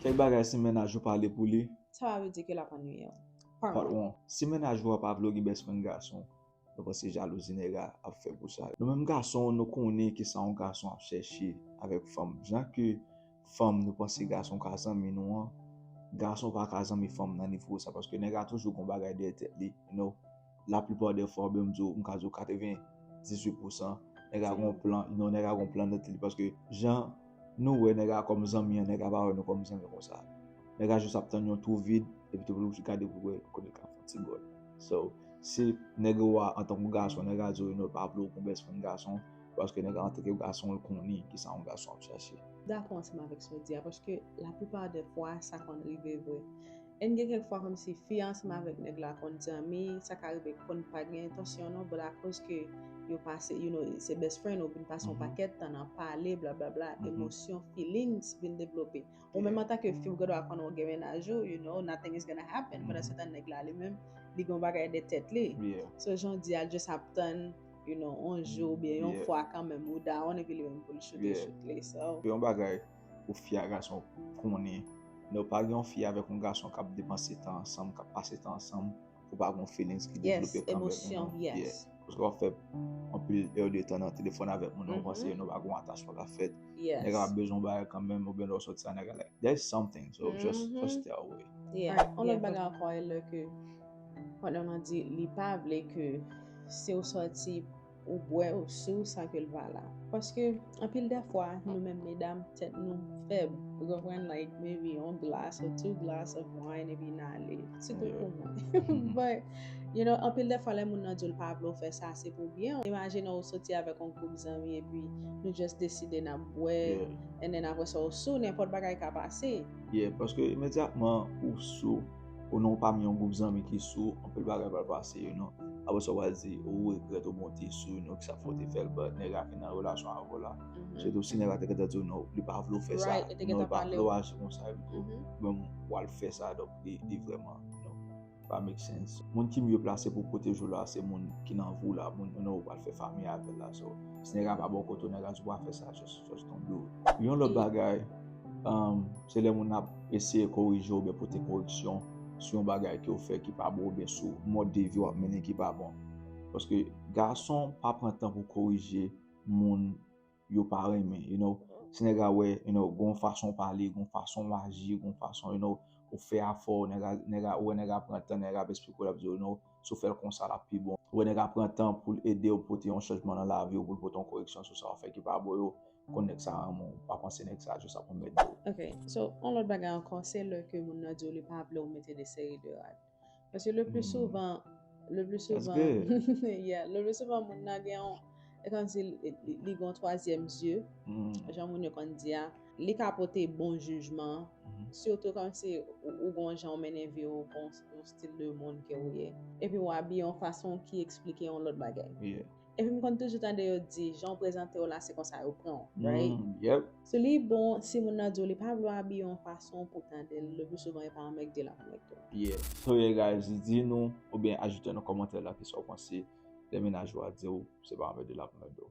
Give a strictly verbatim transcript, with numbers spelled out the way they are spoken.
Kèk bagay si mennaj ou pale pou li. Sa pa vle di ke l ap annuiye w. Part one. Si mennaj ou a pa vle w gen best friend gason, nou panse jalouzi nèg la ap fè pou sa. Nou menm gason, nou konnen kisa yon gason ap chèche avèk fanm. Jan ke fanm nou panse gason ka zanmi nou an, gason pa ka zanmi fanm nan nivo sa, paske nèg la toujou gon bagay dèyè tèt li, you know. Laplipa dè fwa, oubyen m di w, m ka di w katrevendizuit pousan, nèg la gon plan, you know, nèg la gon plan nan tèt li, paske jan nou wè nèg la kòm zanmi an, nèg la pa wè nou kòm zanmi konsa. Nèg la jis ap tann yon twou vid, epi tou pou l gade pou wè kote l ka fè yon ti gòl. So, si nèg ou a, antanke gason, nèg la di w, you know, pa vle w gon best friend gason, paske nèg la antanke gason, l konnen kisa yon gason ap chache. Dakò ansanm avèk sa w di a, paske laplipa dè fwa, sa konn rive vre. And gen kèk fwa kòmsi fi a ansanm avèk nèg la konn zanmi, sa ka rive konn pa gen entansyon non, but akoz ke yo pase, you know, se best friend, ou vin pase yon pakèt tan nan pale, blablabla, emosyon, feelings vin devlope. Ou menm antanke fi, ou gen dwa konnen ou gen mennaj ou, you know, nothing is gonna happen. Pandan se tan nèg la li menm, li gen yon bagay dèyè tèt li. So jan w di a, l just ap tann, you know, yon jou oubyen yon fwa kanmenm ou down, epi li menm pou l choute choute. So. Yon bagay pou fi a gason konnen. Nou pa gen yon fi avèk yon gason k ap depanse tan ansanm, k ap pase tan ansanm, pou pa gen feelings ki devlope kanmenm. Yes, emosyon, yes. Paske w ap fè anpil è de tan nan telefòn avèk moun nan, ou panse nou pa gen yon atachman k ap fèt. Nèg la ap bezwen yon bagay kanmenm, oubyen lè w sòti a, nèg la like, there's something, so just, just stay away. Yeah, yon lòt bagay ankò e lè ke, pandan w di li pa vle ke si w sòti ou bwè, ou sou, sa ke l pa la. Paske, anpil dè fwa, nou menm medam, tèt nou fèb. Ou konprann? Like, maybe yon glass or two glass of wine, epi n ale. Sitou pou mwen. But, you know, anpil dè fwa, lè moun nan di w l pa vle w fè sa, se pou byen w. Imajine w soti avèk yon gwoup zanmi, epi nou just deside n ap bwè, and then apre sa, w sou, nenpòt bagay ka pase. Yeah, paske imedyatman, ou sou, ou nan pami yon gwoup zanmi ki sou, anpil bagay pral pase, you know. Apre sa, w pral di, ou regrèt ou bon te sou, you know, ki sa fè w te fè l, but nèg la vin nan relasyon avè w la. Sitou si nèg la te gentan di w non, li pa vle w fè sa, non, li pa vle w aji konsa, epi tou, menm w al fè sa, donk, li, li vrèman, you know, pa make sense. Moun ki mye plase pou pwoteje w la, se moun ki nan vi w la, moun, you know, ou pral fè fanmi avè l la, so, si nèg la pa bò kote w, nèg la di w pa fè sa, just, just don't do it. Yon lòt bagay, um, se lè moun ap eseye korije w oubyen pote koreksyon sou yon bagay ke w fè ki pa bon oubyen sou mòd de vi w ap mennen ki pa bon. Paske gason pa pran tan pou korije moun yo pa renmen, you know. Si nèg la wè, you know, gon fason w pale, gon fason w aji, gon fason, you know, ou fè afè w, nèg la, nèg la, ou wè nèg la pran tan, nèg la ap esplike w, l ap di w, you know, si w fè l konsa, l ap pi bon. Ou wè nèg la pran tan pou l ede w pote yon chanjman nan lavi w, pou l pote yon koreksyon sou sa w fè ki pa bon yo, konn nèg sa renmen w, pa panse nèg sa just ap anmède w. Ok, so, yon lòt bagay ankò, se lè ke moun nan di w li pa vle w mete de seri de rad. Paske le pli souvan, le pli souvan, yeah, le pli souvan moun nan gen yon, e kòmsi li, li, li gen yon twazyèm zye, jan moun yo konn di a, li ka pote bon jijman, sitou kòmsi ou, ou gen yon jan w mennen vi w, ou gen yon stil de moun ke w ye, epi w abiye yon fason ki eksplike yon lòt bagay. Epi m konn toujou tande yo di, jan w prezante w la, se konsa yo pran w, right? So li bon, si moun nan di w li pa vle w abiye yon fason pou w tande l, le pli souvan e pa anmègde l ap anmègde w. Yeah. So yeah guys, di nou, oubyen ajoute nan kòmantè la kisa w panse lè mennaj ou a di w se pa anmègde l ap anmègde w.